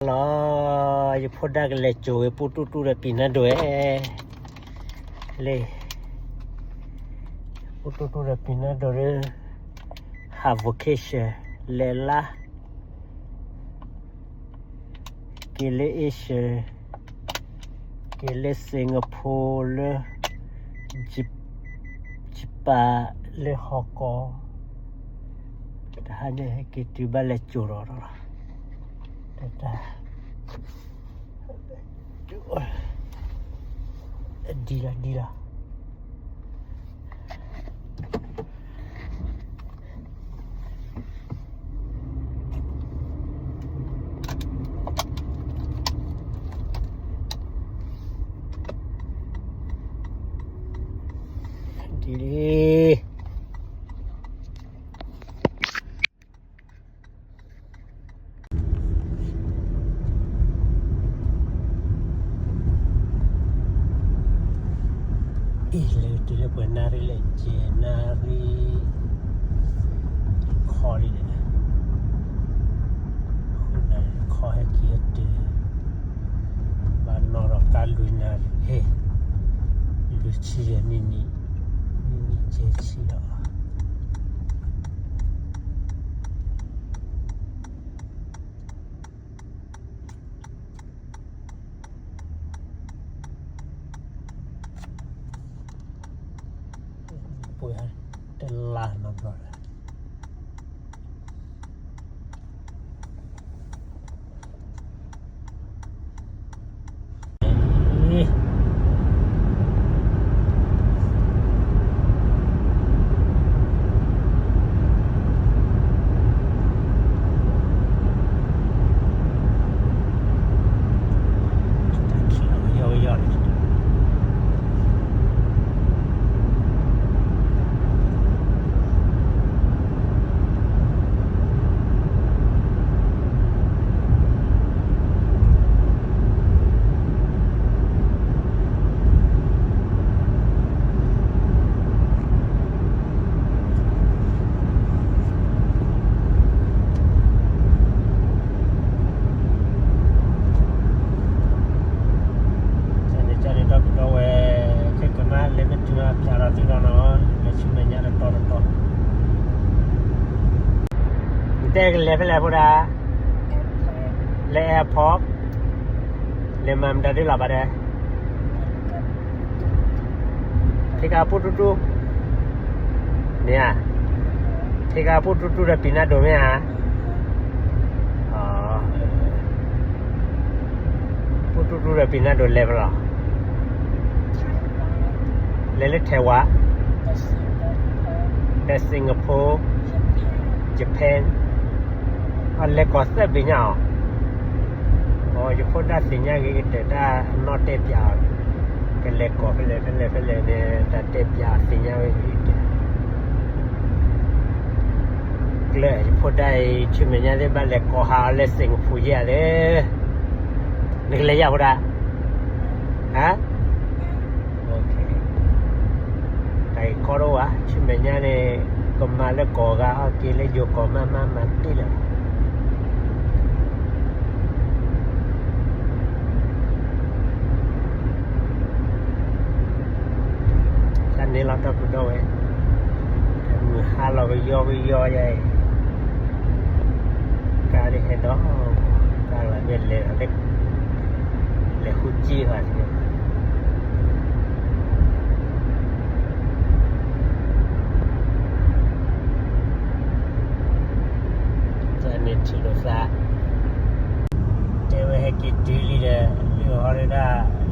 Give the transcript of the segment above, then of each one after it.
လီၤ, ယဖိဒါကလဲၤစိာ်ဝဲ ပူတူတူဒီးပံၤနါဒိၣ်ဧဲ, လၢ ပူတူတူဒီးပံၤနါဒိၣ်ဒီး high vacation လဲၤလါ က့ၤလၢ Asia, က့ၤလၢ Singapore လၢ Japan လၢ Hong Kong, တဟါန့ၣ်ဟဲက့ၤတုၤဘၣ်လဲၤစိာ်ဒီးလီၤ, တၢ် ဒ်လီၤဒ်လီၤ ဒ်လံ အံၤ လဲၤတုၤလၢပှဲၤနၣ်ရံၣ်လဲၣ် ကဲနၣ်ရံၣ် ခီလံလဲၣ်, ဃုနၣ်ရံၣ်ခီဟဲက့ၤဟဲတုၤ, ဘၣ်နီၣ်ဒီးကါလွံၢ်နၣ်ရံၣ်, လွံၢ်ဆံယဲၢ်နံၣ်နံၣ်, နံၣ်နံၣ်ကဲဆံဒီး ပှ့ၤတလါနီတဘျီဒီး ကန့ၣ်ကန့ၣ် ဒီပုၢ်ဒီဝဲၢ် ခဲကမါ လဲၤမ့ၢ်တုၤမး ပၠးဒီးသုလီၤနီၤ, လဲၤဆူမဲာ်ညါတတီၤတတီၤ, နတဲကလဲၤဖဲလဲၣ်ဖိဒၣ်, လဲၤ airport, လဲၤမၤမတၤဒ်လီၤဘၣ်ဒီး ဖံကပူတူတူ, မ့ၢ်ဧါ, ဖံကပူတူတူဒီးပံၤနါဒိၣ်မ့ၢ်ဧါ, ပူတူတူဒီးပံၤနါဒိၣ်လဲၤဖဲလဲၣ်, လဲၤလၢ Taiwan, ဒီး Singapore, Japan, အလဲၤကီၢ်သၢဘ့ၣ်ညါအီၤ, အိ ယဖိဒၣ်သ့ၣ်ညါဂ့ၤကတၢၢ် တၢ်အနီၣ်တဲပၠးအီၤ, ကလဲၤကီၢ်ဖဲလဲၣ်ဖဲလဲၣ်ဖဲလဲၣ်န့ၣ် တၢ်တဲပၠးအီၤသ့ၣ်ညါဝဲဂ့ၤကတၢၢ်, ကျၢၢ် ယဖိဒၣ်အံၤ ဆူမဲာ်ညါသ့ၣ်ဘၣ်လဲၤကီၢ်ဟးအီၤလၢ Singapore ယဲၢ်ဧါလဲၣ်, နကလဲၤယဲၢ်ဖိဒၣ်, ဟါ တၢ်ဂ့ၢ်ကီတအိၣ်ဘၣ် ဆူမဲာ်ညါန့ၣ် ကမၤလၢကီၢ်ဂၤအီၤက့ၤလၢယိၤကီၢ်မးမးမးတ့ၢ်လၢၤဘၣ် တၢ်န့ၣ်လီၤ ဒီပုၢ်ဒီဝဲၢ်, မုၢ်ဟါလီၤကယီကယီယဲအံၤ, ကါဒ်ဟဲဒီး ကါလီၤမ့ၢ်လဲၤလီၤလၢ လဲၤဃုက့ၢ်ဃာ် တၢ်န့ၣ်ထံၣ်လိာ်သး, တဲဝဲဟဲက့ၤတုၤလံဒီး လၢဟီဒၣ်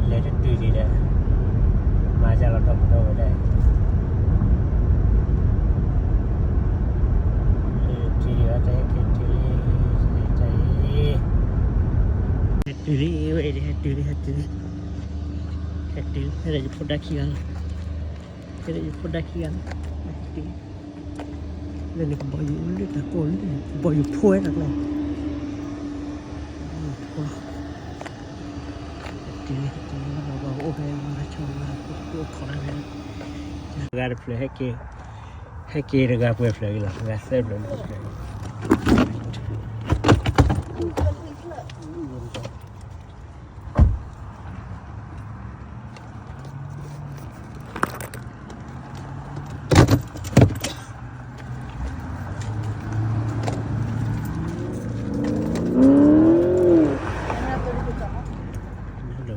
လဲၤတတုၤလံဒီး မၤဒ်လီၤ ဒီပုၢ်ဒီဝဲၢ်ဒၣ်, လၢတုၤလံ တၢ်ဟဲက့ၤတုၤလံ, တၢ်အံၤ ဟဲတုၤလံ ဝဲအံၤ ဟဲတုၤလံ ဟဲတုၤလံ, ဟဲတုၤလံ ဖဲဒီးယဖိဒါခံဂၤလီၤ, ဖဲဒီးယဖိဒါခံဂၤလီၤ, ဟဲတုၤလံ, လၢန့ၣ်ကဘီယူၤလၢတၢ်ကိၢ်လၢန့ၣ် ကဘီယူၤဖိဝဲတၢ်ကျါ, ဖိလီၤ, ဟဲတုၤလံ ဟဲတုၤလံ ဘၣ်ဘၣ်အိၣ်ဖဲ ဆီလၢကိၢ်ခိၣ်တခီဖဲ တဂၤတဖျၢၣ်ဟဲက့ၤ, ဟဲက့ၤတဂၤပှဲၤဖျၢၣ်အံၤလီၤ, တဂၤသၢဖျၢၣ်လၢပှဲၤဖျၢၣ်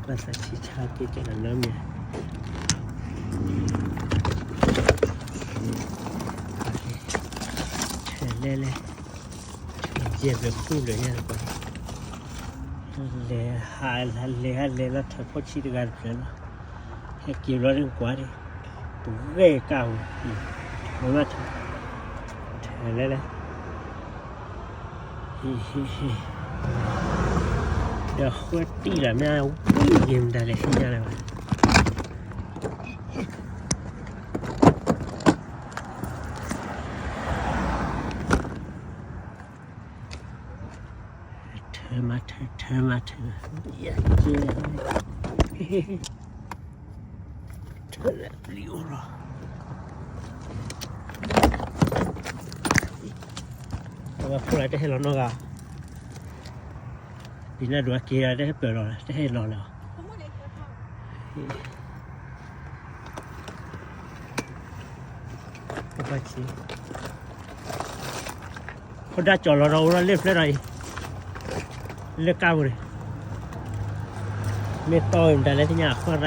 ဘၣ်သးဆံးဆါက့ၤကဒီးနီတမံၤ, ထဲလဲၣ်လဲၣ်, ယဲၢ်ဘျဲၣ်ဃုဘျဲၣ်ညါတပှၤ, လဲၤဟးလဲၤဟးလဲၤလီၤ ထၢၣ်ဖိဆံးတဂၤတဖျၢၣ်လီၤ, ဟဲက့ၤဘျီဒ်ကွၢ်ဒ်, ပဂဲၢ်ကၢ်ဝဲ, မ့ၢ်ဘၣ်ထၢၣ်, ထဲလဲၣ်လဲၣ် ဒီးဃၢတံၢ်လီၤ မ့ၢ်ဝံၣ်ဂ့ၤမတၤလဲၣ်သ့ၣ်ညါလၢၤဘၣ်, ထၢမၤထၢ ထၢမၤထၢ, ယကဲ, ထၢလၢပျံၤအိၣ်လီၤ, အဝဲဖိလၢတဟဲလီၤနီတဂၤ ပံၤနၢ်ဒိးအက့ၤဒီး တဟဲပၢၢ်လီၤ တဟဲလီၤလၢၤ, ခိၣ်ဒၣ်ကၠီၤလီၤဒီးအိၣ်ဒီးလ့ၣ်ဖျၢၣ်ဒီးအံၤ, လၢကၢ်ပူၤန့ၣ်, မ့ၢ်တီၢ်မတၤလဲၣ်သ့ၣ်ညါအဃၢရၣ်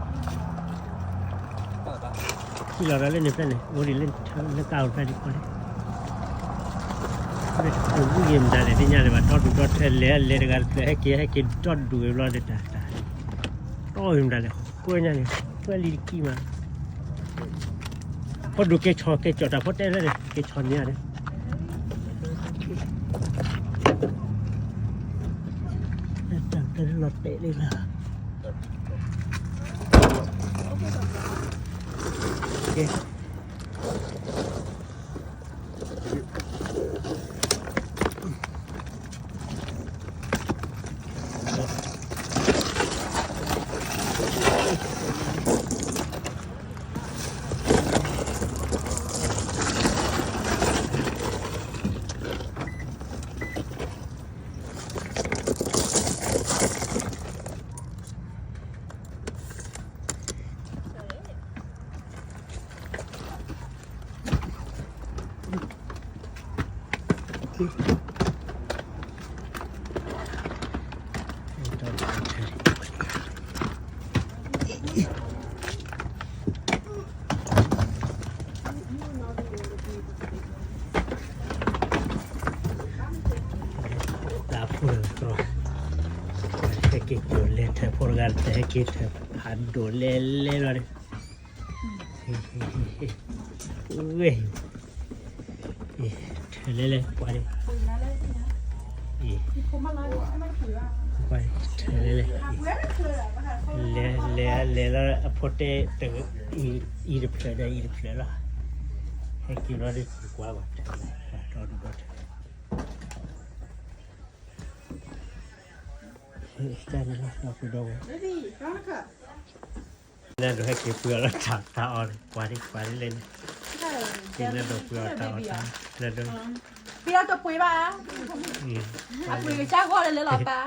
ထံၣ်လီၤဒီးလၢန့ၣ်ဖျၢၣ်န့ၣ် အိၣ်ဒံးလၢကၢ်ပူၤဖျၢၣ်ဒံးခီန့ၣ်, မ့ၢ်တဝံၣ်ဂ့ၤမတၤလဲၣ်သ့ၣ်ညါလၢၤဘၣ် ဒီဒူၣ်ဒီထၢလဲၤလဲၤတဂၤတဖျၢၣ် ဟဲက့ၤ ဟဲက့ၤဒီဒူၣ်ဝဲဘျီဒီးတၢ်တၢ်, တီၢ်ဂ့ၤမတၤလဲၣ် ဃၢညါန့ၣ် ဃၢလံတကံၢ်မး, ဖိဒိၣ်က့ၤဆီၣ်က့ၤကၠီၣ်တၢ်ဖိတဲဖျၢၣ်န့ၣ် က့ၤဆီၣ်န့ၢ်ဧါန့ၣ် တၢ်တလီၤတဲာ်လံလၢ, တၢ်ဖိတကီၢ်, ဟဲက့ၤကျိၤလဲၤထၢၣ်ဖိတဂၤတဖျၢၣ် ဟဲက့ၤထၢၣ်ဖးဒိၣ်လဲၤလဲၤလီၤန့ၣ်, ဝဲ, ထၢၣ်လဲၤလဲၤ ပှၤန့ၣ်, ထၢၣ်လဲၤလဲၤ, လဲၤလဲၤလဲၤလီၤ အဖိတဲ အံၤတဖျၢၣ်ဒီးအံၤတဖျၢၣ်လီၤ, ဟဲက့ၤလီၤဒီးကွၢ်ဘၣ် တၢ်ဒိၣ်ဒီးထၢၣ်, တၢ်န့ၣ်လီၤ ဒီပုၢ်ဒီဝဲၢ်, နဒိးဟဲက့ၤပှ့ၤအီၤလၢတၢ် တၢ်အီၣ်န့ၣ် ပှၤဒ် ပှၤဒ်လဲၣ်န့ၣ်, နဒိးပှ့ၤအီၤတၢ်အီၣ်တၢ် နဒိး, ပှ့ၤအီၤတပှ့ၤဘၣ်, အပှ့ၤကစၢ်ဂီၢ်လၢလၢလီၤပၢ်, ယ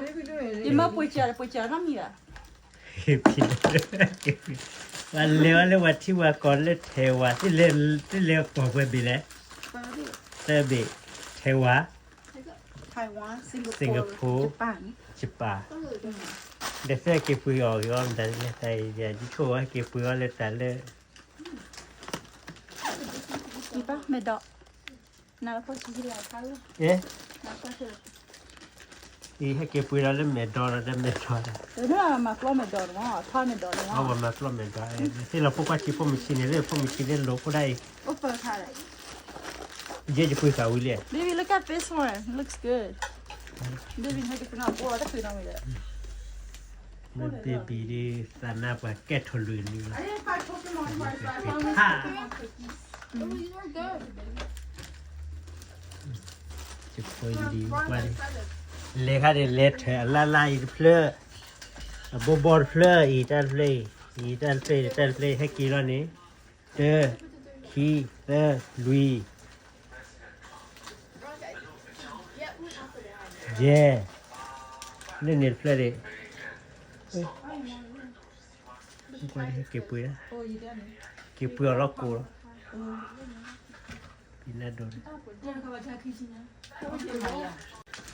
မ့ၢ်ပှ့ၤစၢၤဒီးပှ့ၤစၢၤနီတမံၤဘၣ်, ပှၤလဲၤဝဲလၢပှၤထံပှၤကီၢ်လၢထဲဝၤ, သ့ၣ်လဲၤကီၢ်ပှဲၤဘ့ၣ်လဲၣ်, သၢဘ့ၣ်, ထဲဝၤ, Singapore, Japan, ဒီးသ့ၣ်က့ၤပှ့ၤအီၤဂ့ၤအီၤမတၤလဲၣ် တၢ်အံၤ ယဆိကမိၣ်ဝဲက့ၤပှ့ၤအီၤလၢတၢ်လၢ မဲာ်ဒီး, နဖိဆံးလၢခါလၢ, အံၤဟဲက့ၤပှ့ၤဒီးလၢမဲာ်ဒီးဒီး မဲာ်ဒီးဒီး, မၤကျီမဲာ်ဒီးန့ၣ်မး, ထီမဲာ်ဒီးန့ၣ်မး, အဝဲမၤကျီမဲာ်ဒီး, သ့ၣ်လီၤဖိခွါဆံးဖိမုၢ်ဆံးန့ၣ် လၢဖိမုၢ်ဆံးလၢလိာ်ဖိဒၣ်အံၤ, ယဲယပှ့ၤဃာ်ဝံၤလံ, baby look at this one, it looks good, baby ဟဲက့ၤပှ့ၤနီၤ တဃုာ်နီတမံၤဒီး မ့ၢ် baby ဒ်သးနါပှၤကဲထီၣ်လွံၢ်နံၣ်လီၤ, ယဖိလံၤကွၢ်န့ၣ်, လဲၤခါန့ၣ် လဲၤထၢၣ်အလါလါအံၤတဖျၢၣ်, အဘီဘီတဖျၢၣ်အံၤ တၢ်တဖျၢၣ်အံၤ, အံၤတၢ်တဖျၢၣ်အံၤ တၢ်တဖျၢၣ်အံၤ ဟဲက့ၤလီၤန့ၣ်, တၢ, ခံ, သၢ, လွံၢ် ယဲၢ်, လၢန့ၣ်တဖျၢၣ်န့ၣ်, က့ၤပှ့ၤ, က့ၤပှ့ၤအီၤလီၤကိၢ်လီၤ, ပံၤနၢ်ဒိးန့ၣ်,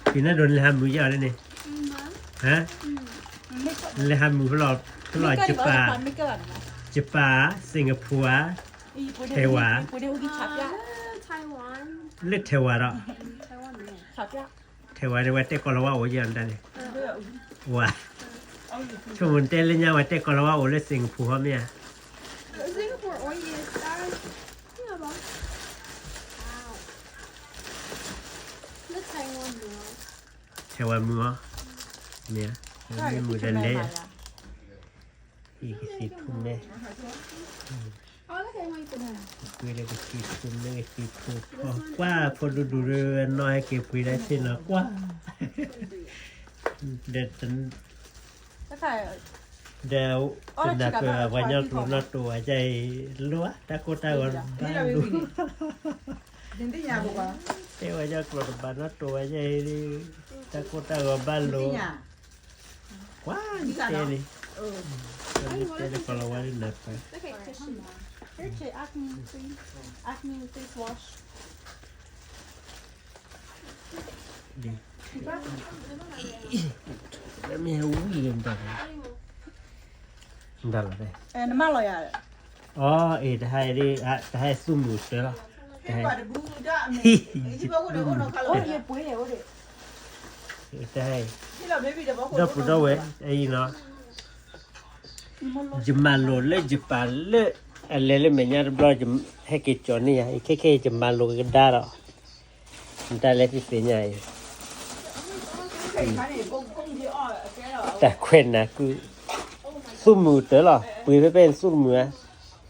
ပံၤနၢ်ဒိးန့ၣ် လၢဟးမုာ်ယဲၢ်အီၤလၢန့ၣ်, ဟါ, လဲၤဟးမုာ်ဖဲလီၤ, ဖဲလီၤ Japan, Japan, Singapore, Taiwan, လၢ Taiwan ဒီး Taiwan န့ၣ် ဝဲတဲကီၢ်လီၤဝါအိၣ်ယဲၢ်ဒၣ်န့ၣ်, ဝါ, ဆိကမိၣ်တဲလၢညါဝဲတဲကီၢ်လီၤဝါအိၣ်လၢ Singapore ဟီမ့ၢ်ဧါ. Taiwan မုာ်အီၤ, မ့ၢ်ဧါ, မ့ၢ်မုာ်ဒီးလဲၤဧါ, ယကသံၣ်ထူၣ်မဲ, ကွၢ်လၢကသံၣ်ထူၣ်မဲ ကသံၣ်ထူၣ်ဖီ, ကွၢ်ဖိဒူဒူဒီးနီၢ်ဟဲက့ၤပှ့ၤဒၣ်ဆ့ၣ်နီၤ ကွၢ်, ဒီး ဒီးတနၢ်ပၢၢ်ပှၤကညီကျိာ်နီၢ်တိၢ်ဝဲဒ်အံၤ, လိၣ်ဧါ, တၢ်ကိၢ်တၢ်ဂီၤဘၣ်လိၣ်, တဲပှၤကညီကျိာ်တဘၣ်နီၢ်တိၢ်ဝဲဒ်အံၤ, တၢ်ကိၢ်တၢ်ဂီၤဘၣ်လိၣ်, ကွၢ်တဲန့ၣ်, တဲန့ၣ်ကီၢ်လီၤဝါဒ်နၢ်ပၢၢ် မ့ၢ်ဝံၤလၢမတၤလီၤ, မတၤလီၤ, အီ အ့ၣ် တဟါအံၤ တဟါအံၤသူၣ်မုာ်တၢ်လီၤ, တဟါအံၤ တဟါအံၤ ဒီပုၢ်ဒီဝဲၢ်အံၤနီၤ, ယမၤလိာ်လၢယပာ်လၢ အလဲၤလၢမဲာ်ညါတဘျီ ဟဲက့ၤကၠီၤန့ၢ်ယၤ ခဲခဲယမၤလိာ်ကဒါဒီး နတၢ်လဲၤသ့ၣ်သ့ၣ်ညါအံၤ, တၢ်ခွဲးနၤကုၢ်, သူၣ်မုာ်တၢ်လီၤ ပှ့ၤဖဲဖဲန့ၣ်သူၣ်မုာ်ဧါ,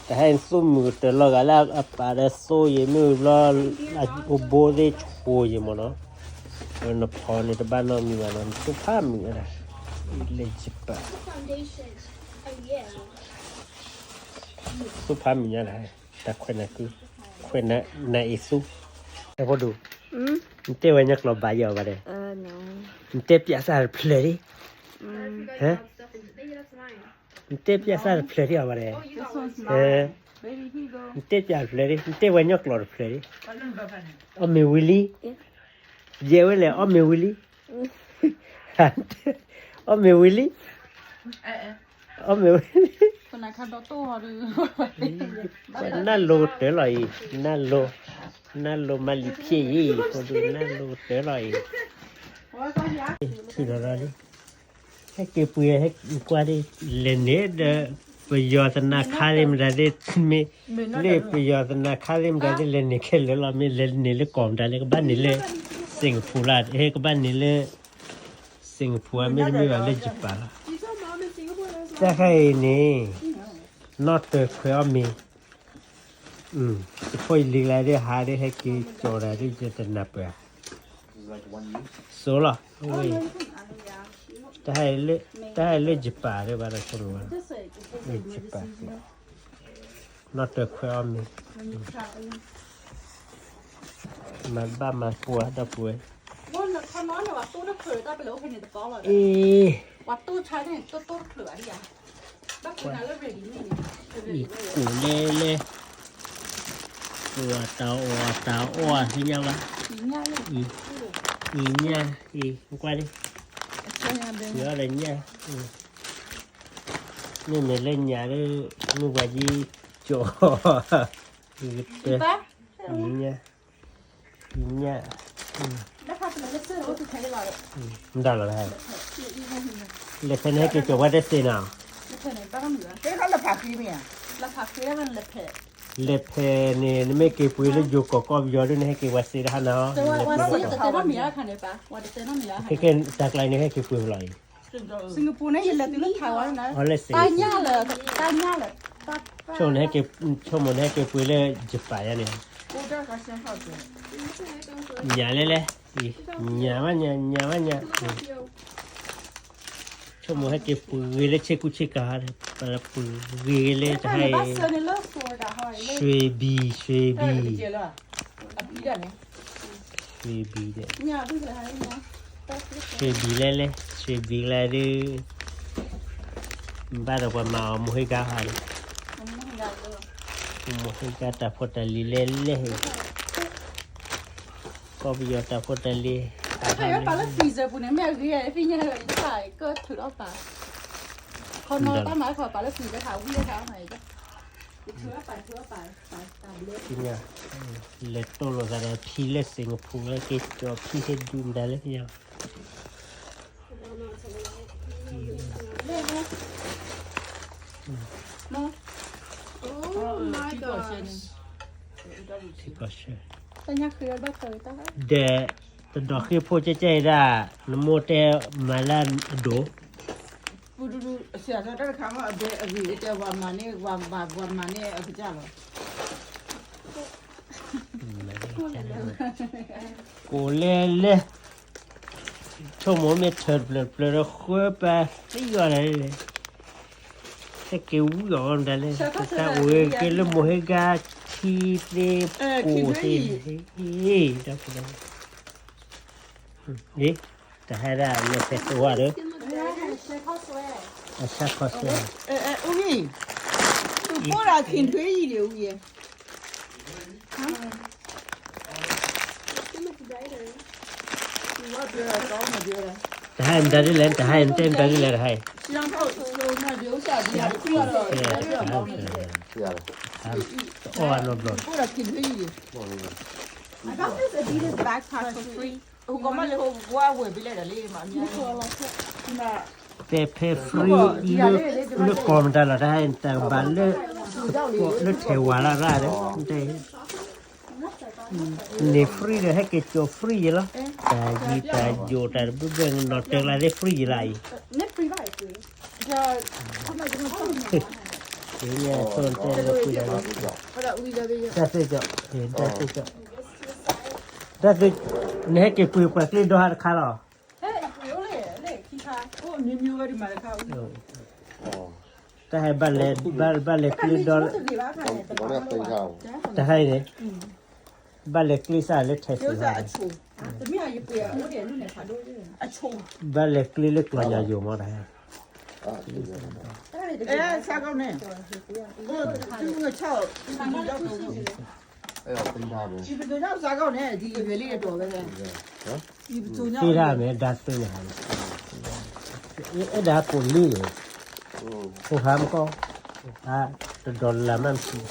တဟါအံၤသူၣ်မုာ်တၢ်လီၤဂာ်လၢအပာ်ဒီးသိယံာ်မ့ၢ်ဘျီ, အဘိသ့ၣ်ဆိယံာ်မ့ၢ်နီၤ, နဖီန့ၣ်တဘၣ်နီတမံၤဘၣ်နီၤ နသူၣ်ဖးမုာ်ဝဲဒၣ်, လၢယပာ် သူၣ်ဖးမုာ်ညါဒၣ်, တၢ်ခွဲးနၤကုၢ်, ခွဲးနၤအံၤသူၣ်, ဟဲဖိဒူ, နတဲဝဲညီကျိာ်ဘၣ်ယီၤဘၣ်ဒီး, နတဲပျးစၢ်တဖျၢၣ်ဒံး, နတဲပျးစၢ်တဖျၢၣ်ဒံးအီၤဘၣ်ဒီး, နတဲပျးတဖျၢၣ်ဒံး နတဲဝဲညီကျိာ်တဖျၢၣ်ဒံး, အီၣ်မ့ၤဝံၤလံ, ယဲဝဲလဲၣ် အီၣ်မ့ၤဝံၤလံ, အီၣ်မ့ၤဝံၤလံ, အီၣ်မ့ၤဝံၤလံ, နၢ်လိၤတၢ်လီၤအံၤ, နၢ်လိၤ, နၢ်လိၤမၤလံၤဖျဲၣ်အံၤ ဖိဒူ နၢ်လိၤတၢ်လီၤအံၤ, ထံၣ်ဒီးလံ, ဟဲက့ၤပှ့ၤ ဟဲကွၢ်ဒ် လဲၤန့ၣ်ဒီး ပယီၤသနာ်ခါသ့ၣ်မတၤသ့ၣ်မ့ၢ်, လၢပယီၤသနာ်ခါသ့ၣ်မတၤသ့ၣ် လဲၤန့ၣ်ခဲလၢာ်လီၤ မ့ၢ်လဲၤန့ၣ်လၢကီၢ်မတၤလဲၣ် ကဘၣ်န့ၣ်လၢ Singapore လၢ ဟဲကဘၣ်န့ၣ်လၢ Singapore မ့တမ့ၢ်ဘၣ်လၢယပာ်လီၤ, တၢ်ခါအံၤန့ၣ် နီၢ်တၢၤခွဲးအီၣ်မ့ၤ တဖိယလံကျါဒ်ဟးဒ်ဟဲက့ၤကၠီၤတၢ်ဒ်ယတနၢ်ပၢၢ်, စိလီၤ, တၢ်ဟဲလၢယပာ်ဒ်ဘၣ်ဒီးဆိကမိၣ်, ယပာ်, နီၢ်တၢၤခွဲးအီၣ်မ့ၤ, မၤဘၣ်မၤပှၤဒီပုၢ်ဝဲၢ်, အ့ အံၤကိၣ်လဲလဲ, ပှၤတၢ်အီၣ်တၢ်အီၣ်သ့ၣ်ညါဘၣ်, အံၤညၣ်, အံၤကွၢ်လံ, အံၤအီၣ်ဒီးညၣ်, မ့မ့ၢ်လၢညၣ်လၢ မ့ၢ်ပှၤကံ ကၠီၤ, အံၤညၣ်, အံၤညၣ်, မတၤလီၤ, လဲၤဖဲန့ၣ်ဟဲက့ၤကၠီၤဝဲတသ့နီၤ, လဲၤဖဲန့ၣ် နမ့ၢ်က့ၤပှ့ၤလၢယိၤကီၢ်ကီၢ်ပယီၤဒ်န့ၣ် ဟဲက့ၤပှၤစ့တဟါနီၤ, ခဲခဲတၢ်ကျါန့ၣ် ဟဲက့ၤပှ့ၤဖဲလီၤအံၤ, လၢ Singapore န့ၣ် ယလဲၤတုၤလၢ Taiwan န့ၣ်, တၢ်ညၣ်လၢ တၢ်ညၣ်လၢ, ဆိကမိၣ်န့ၣ်ဟဲက့ၤပှ့ၤလၢ Japan ယါန့ၣ်, ညၣ်လဲလဲ, ညၣ်ဘၣ်ညၣ်, ညၣ်ဘၣ်ညၣ်, ဆိကမိၣ်ဟဲက့ၤပှ့ၤဂ့ၤလၢဆ့ကူဆ့ကၤ, ပှ့ၤဂ့ၤလၢတဟါအံၤ, ရွှေဘီ, ရွှေဘီ, ရွှေဘီဒဲး, ရွှေဘီလဲလဲ, ရွှေဘီလဲဒုး, ဘၣ်ဒီးပှၤမၤအီၤမိၢ်ဟ့ၣ်ဂၤဟါန့ၣ်, မိၢ်ဟ့ၣ်ဂၤတၢ်ဖိတၢ်လံၤလဲလဲ, ကီၢ်ပယီၤတၢ်ဖိတၢ်လံၤ ပာ်လၢ freezer ပူၤန့ၣ် မ့ၢ်အဂ့ၤ သ့ၣ်ညါ ယတၢ်ကၢၣ်ထုးထီၣ်ပာ်, ခီနီတၢ်မၤခီပာ်လၢ freezer ဖးဝံၣ်တခါမး, သ့ၣ်ညါ, လဲၤတိၢ်လိာ်သးဒီးဖံလၢ Singapore လၢက့ၤကၠီၤဖံဟ့ၣ်ဒုးမတၤလၢကညီ Oh my gosh. ဒီး တဒီးဃ့ၢ်ဖိကဲကဲအံၤဒၣ်, နမိၢ်တဲမၤလၢအဒိၣ်, ပူတူတူ ဆရာတော် တၢ်တခါမ့ၢ်အဘဲအဂ့ၤ တဲဝါမၤန့ၢ် ဝါမၤ ဝါမၤန့ၢ်အကစၢ်လီၤ. ကိးလဲၣ်လဲၣ်, ဆိကမိၣ်မ့ၢ်ထၢၣ်တဖျၢၣ်တဖျၢၣ်ဒီး ဃၢပှၤသံအီၤလဲၣ်, ဟဲက့ၤဝံအီၤမတၤလဲၣ်, တၢ်အိၣ်က့ၤလၢမိၢ်ဟ့ၣ်ဂၤထံသ့ၣ်ကိၣ်သ့ၣ်, အ့, ဒီး တဟဲဒၣ်လၢဖဲသဝီဒီး, အဆၣ်ခီဆွဲ, အူဂံၢ်, သုးဖိဒီး ခင်ထွေးကြီး ဒီး အူဂံၢ်, တဟဲမတၤဒ်လဲၣ်, တဟဲတဲမတၤဒ်လဲၣ်, တဟဲ, တအီၣ်အနီတဘျီ, I got this Adidas backpack for free. တဲဖဲ free လၢကီၢ်မတၤလီၤ, တဟဲတဘၣ်လၢ လၢထဲဝၤလၢရၣ်ဒီး, န့ၣ် free ဒီး ဟဲက့ၤကၠီၤ free ယဲလီၤ, တၢ်ယံၤတၢ်ယိးတၢ်တဘျုးဘျၢၣ် နီၢ်တဲကျါသ့ၣ် free ယဲလီၤအံၤ, န့ၣ် ဆိတဲလၢကွံာ်ဒီး, တၢ်သ့ၣ်ကီး, တၢ်သ့ၣ်ကီး, တၢ်သ့ၣ်, နဟဲက့ၤကွံာ်ပှၤကျ့ဒီဟးတခါလီၤ. တၢ်ဟဲဘၣ်လဲၤ, ဘၣ်လဲၤကျ့ဒီ, တဟဲအံၤန့ၣ်, ဘၣ်လဲၤကျ့စၢ်လၢထဲစ့ၢ်, ဘၣ်လဲၤကျ့လၢကျီၢ်ညၣ်ယိာ်မးတဟဲ, သ့ၣ်တၢ်မ့ၢ်ဒၣ်သ့ၣ်ညါ, အဲၣ်ဒၣ်ပိာ်လၢ, ဖိဟါမကီၢ်, တဒီးလၢ်မးမဆံး,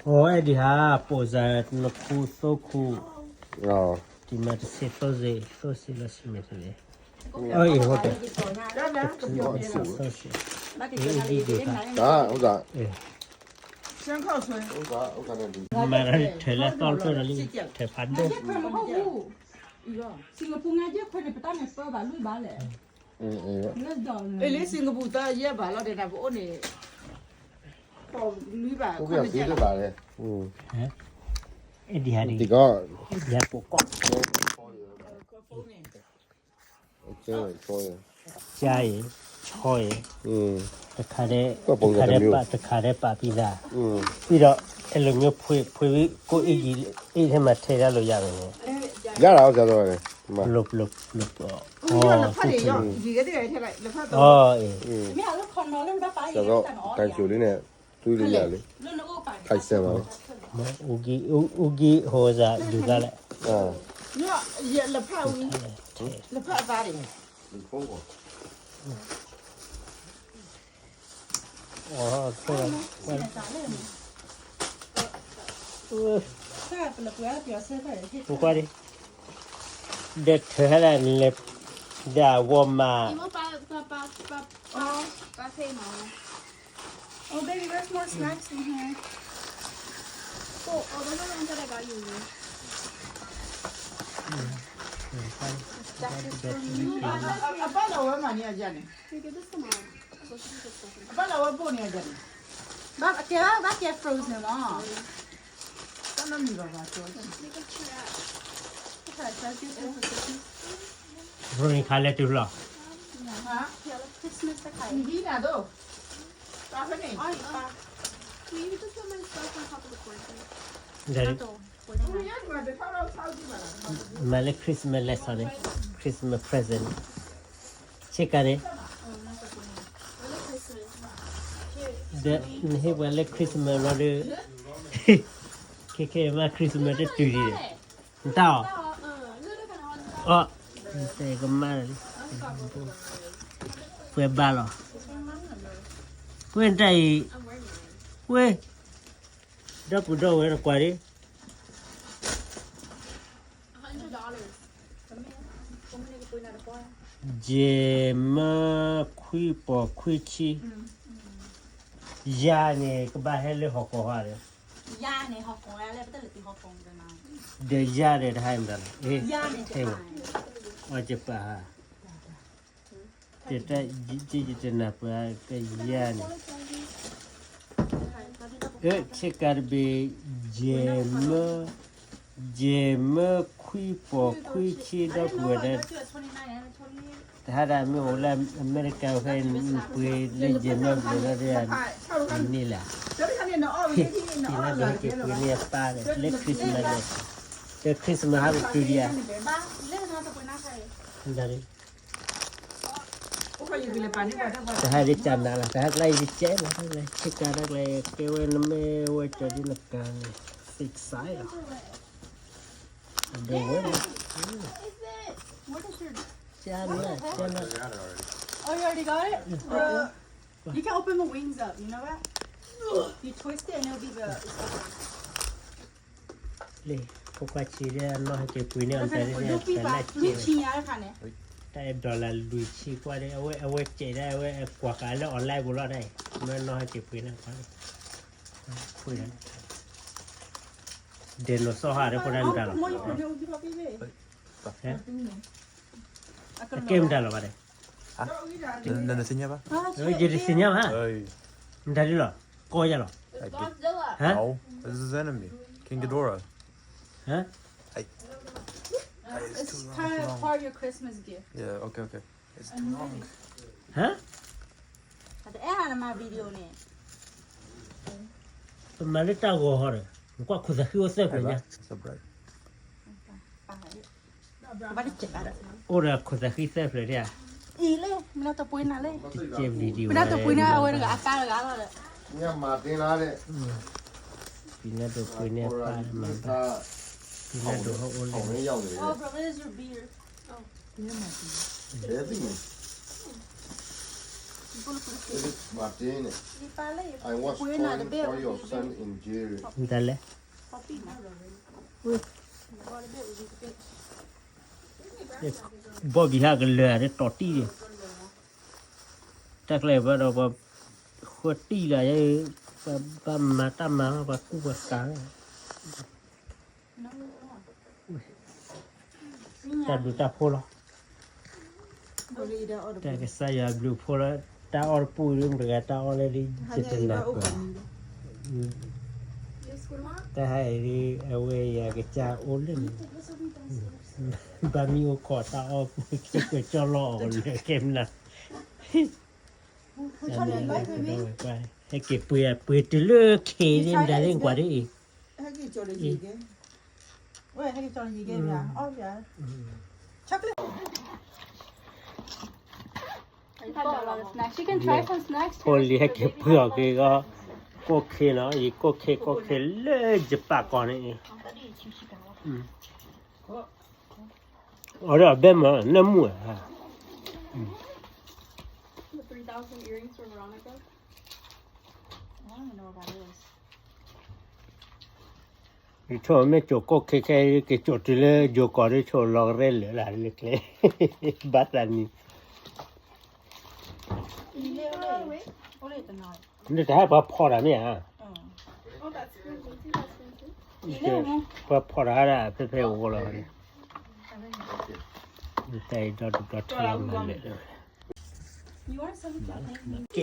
အိၣ်အဲၣ်ဒံးဟါ, ပိာ်စၢ်နခူသိခူ, တံၤမးတဆံးသိစ့ၢ်, သိစ့ၢ်လီၤဆံးမဲာ်တလဲၣ်, အ့ၣ်, မၤထဲလၢသီတဖျၢၣ်ဒီးလံ, ထဲဖးဒိၣ်, စ့ၢ်ကီးပူၤငါယဲၢ်ခွဲန့ၣ် ပတၢ်န့ၣ်ပၢဘၣ်လွံၢ်ဘၣ်လဲၣ်, လၢစ့ၢ်ကီးပူၤသးယဲၢ်ဘၣ်လီၤဒီး နပအိၣ်န့ၣ်, အဲၣ်ဒံးဟါဒံး, ပိာ်ကီၢ်, ကါအံၤ, ဆီအံၤ, တခါဒဲး, တခါဒဲးပာ်, တခါဒဲးပာ်ပံသး, ဒီး အဲၣ်လိာ်မ့ၢ်ဖှ့, ဖှ့ဝံၤကိၣ်အ့ၣ်, အ့ၣ်ထဲမၤထဲဒၣ်လိာ်ယၤန့ၣ်, လၢဖးန့ၣ်, လၢဖးန့ၣ်, အ့ၣ်, တၢ်ကိၤလံန့ၣ်, သုလၢယၤလံ, ထံစဲးမးလီၤ, အူကံ, အူကံဟိးစးဒုးကါလဲၣ်, လၢဖးဝံၤ, လၢဖးအသးန့ၣ် ဒီးထၢၣ်ဟဲဒၣ်လဲၤ, ဒီးဝီမး, Oh, baby, there's more snacks in here. Oh, oh, those are the ones that I got you. Jackets for me. အဘၣ်လီၤဝဲမၤန့ၢ်အယၤန့ၣ်, အဘၣ်လီၤဝဲဘိၣ်န့ၢ်အယၤန့ၣ်, ဘၣ်ကဲ, ဘၣ်ကဲ frozen မး, တၢ်နီတမံၤဘၣ်ဘၣ်ကဲ, ဘိၣ်န့ၢ်ခါလဲၤတုၤလီၤ, မၤလၢ Christmas လဲၤစီၤန့ၣ်, Christmas present, ဆ့ကၤန့ၣ်, ဒီးနဟ့ၣ်ပှၤလၢ Christmas လီၤဒီး, ခဲခဲမး Christmas တတုၤဒံး, နတၢ်အီၤ, အီၣ်, တကမၣ်လံ, ပှဲၤဘၣ်လီၤ, ဝဲတၢ်အံၤ, ဝဲ, ဒီပုၢ်ဒီဝဲၢ်တကွၢ်ဒံး, ယဲၢ်မၢခွံပီၢ်ခွံဆံ, ယၤန့ၣ် ကဘၣ်ဟဲလၢဟီၣ်ကဝီၤဟီဒီး, ဒီးယၤန့ၣ်တဟါအံၤမတၤလီၤ, အဝဲကပၤဟါ, တၢ်ယတနၢ်ပၢၢ်ကယၤန့ၣ်, အၢဆ့ကၤတဘ့ၣ်, ယဲၢ်မၢ, ယဲၢ်မၢခွံပီၢ်ခွံဆံဒီပုၢ်ဝဲၢ်ဒီး, တဟါဒၣ်မ့ၢ်အိၣ်လၢအမဲရကၤဖဲ ပှ့ၤလၢယဲၢ်မၢဘျီဒီး, န့ၣ်လၢ, ပံၤနါဒိၣ်ဟဲက့ၤပှ့ၤန့ၢ်အပၢ်ဒီး လၢ Christmas န့ၣ်, လၢ Christmas ဟးကတုၤဒံးဧါ, တဟါဒ်ကနၤလီၤ တဟါကျါအံၤတကဲလီၤ တၢ်ကျါ ဆ့ကၤတၢ်ကျါ ကဲဝဲနမ့ၢ်ဝဲကၠီၤဒ်နကၤန့ၣ် fix စဲလီၤ, အဒိဝဲ, ကနၤ, ကနၤ, Oh, you already got it? You can open the wings up, you know that? You twist it and it'll be the လံ, ဖိခွါဆံးဒီး အနီၢ်ဟဲက့ၤပှ့ၤန့ၢ်အီၤ တၢ်အဲၣ် dollar လွံၢ်ဆံကွၢ်ဒီး အဝဲစဲးဒၣ် အဝဲကွၢ်ဃာ်လၢ online ပူၤလီၤဒၣ်အံၤ မ့ၢ်နီၢ်ဟဲက့ၤပှ့ၤန့ၢ်ပှၤ, ပှ့ၤန့ၢ်, ဒဲးနိးစီၤဟးဒီးဖိဒၣ်မတၤလီၤ, အကဲမတၤလီၤဘၣ်ဒီး, နသ့ၣ်ညါဘၣ်, ယတသ့ၣ်ညါဘၣ်, မတၤဒ်လီၤ, ကီယၤလီၤ, Godzilla. Huh? No, this is enemy. King Ghidorah. Huh? I, it's too kind of long. Part of your Christmas gift. Yeah, okay, okay. It's too long. Huh? ပမၤလၢတၢ်ဂီၤ ဟီဒီး ကွၢ်ခိၣ်သးဃံအိၣ်သၢဖျၢၣ်ညါ, အိၣ်ဒီးခိၣ်သးဃံသၢဖျၢၣ်ဒၣ်, အံၤလၢ မ့ၢ်လၢတပှ့ၤနၤလၢ, တကဲ video မ့ၢ်လၢတပှ့ၤန့ၢ်အဝဲတဂၤအကါတဂၤလီၤဒီး, ပံၤနါဒိၣ်ပှ့ၤန့ၢ်အပၢ်မၤဘၣ်, ပံၤနါဒိၣ်ဟီၣ်အိၣ်လၢ, Oh, bro, this is your beer. This is Martin. I was calling for your son in jail. မတၤလဲၣ်, ဘီဘံၣ်ဟးကလၢာ်ဒီးတီၤတံၢ်န့ၣ်, တၢ်ကျဲဘၣ်ဒီးပှၤဃၢတံၢ်လၢ, ပှၤဘၣ်မၤတၢ်မၤ ပှၤကူပှၤကၤ, တၢ်ဘျုးတၢ်ဖှိၣ်လီၤ, တၢ်ကစၢ်ယွၤဘျုးဖှိၣ်လီၤ, တၢ်အီၣ်တပူၤဒ်မတၤတဂၤ တၢ်အီၣ်လၢဒ်ယတနၢ်ပၢၢ်, တၢ်ဟဲအံၤဒ် အဝဲယၤကစၢ်အိၣ်လၢန့ၣ်, ဘၣ်မံအိၣ်ခိးတၢ်အီၣ်ပူၤ ကကၢကၠီလီၤအီၤလၢကဲမနၤ, ဟဲက့ၤပှ့ၤ ပှ့ၤတုၤလၢခ့ဒ်မတၤဒ်ကွၢ်ဒ်အံၤ, ဖိလံၤဟဲက့ၤပှ့ၤအီၤက့ၤဂီၢ်, ကိၣ်ခ့နီၤ, ယကိၣ်ခ့ကိၣ်ခ့လၢယပာ်ကီၤန့ၣ်အံၤ, အီၤဒီးအဘဲမး နၢမူၢ်ဧါ, I don't know what that is. ယဆိကမိၣ်မ့ၢ်ကိၣ်ခိၣ်ခဲခဲ ကကိၣ်တုၤလၢယိၤကီၢ်ဒ်ဆိလီၤကရဲလၢာ်လၢကျဲ, ဘၣ်သးနံၤ, နတဟဲပှၤဖီၣ်တၢ်မ့ၢ်ဧါ, ပှၤဖီၣ်တၢ်ဟဲဒၣ်ဖဲဖဲအိၣ်လီၤ, တၢ်အံၤဒီဒူၣ်ဒီထၢလီၤမၤလၢာ်လၢ ကဲ, ကဲ,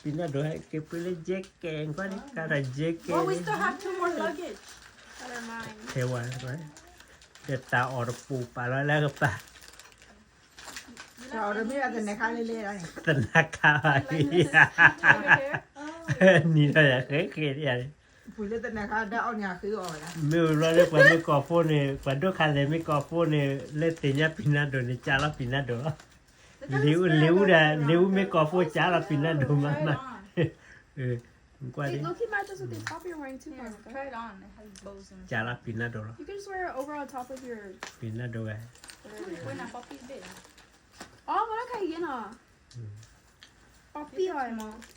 ပံၤနၢ်ဒိၣ်ဟဲက့ၤပှ့ၤလၢကဲ, ကွၢ်န့ၣ်ကါဒီးကဲ, ထဲဝဲ, ဒီးတၢ်အီၣ်တပူၤပာ်လီၤလၢအကပၤ, သနါခါဘၣ်, နံၤဒီးယၤဃဲဃဲဒ်ယၤန့ၣ် မ့ၢ်ဝံၤဘျီလၢပှၤမ့ၢ်ကိးဖိန့ၣ် ပှၤဒိၣ်ခါလဲၣ်မ့ၢ်ကိးဖိန့ၣ် လၢသ့ၣ်ညါပံၤနၢ်ဒိၣ်န့ၣ် ကးလီၤပံၤနၢ်ဒိၣ်လီၤ. လ့အူဒၣ် လ့အူမ့ၢ်ကိးဖိကးလီၤပံၤနၢ်ဒိၣ်မးမး. Low key matches with your top you're wearing too, Pastor. Try it on. It has bows and ကၢ်လၢပံၤနၢ်ဒိၣ်လီၤ. You can just wear it over on top of your ပံၤနၢ်ဒိၣ်ဝဲ whatever. When I pop it big. Oh, what okay, you know. Pop it on.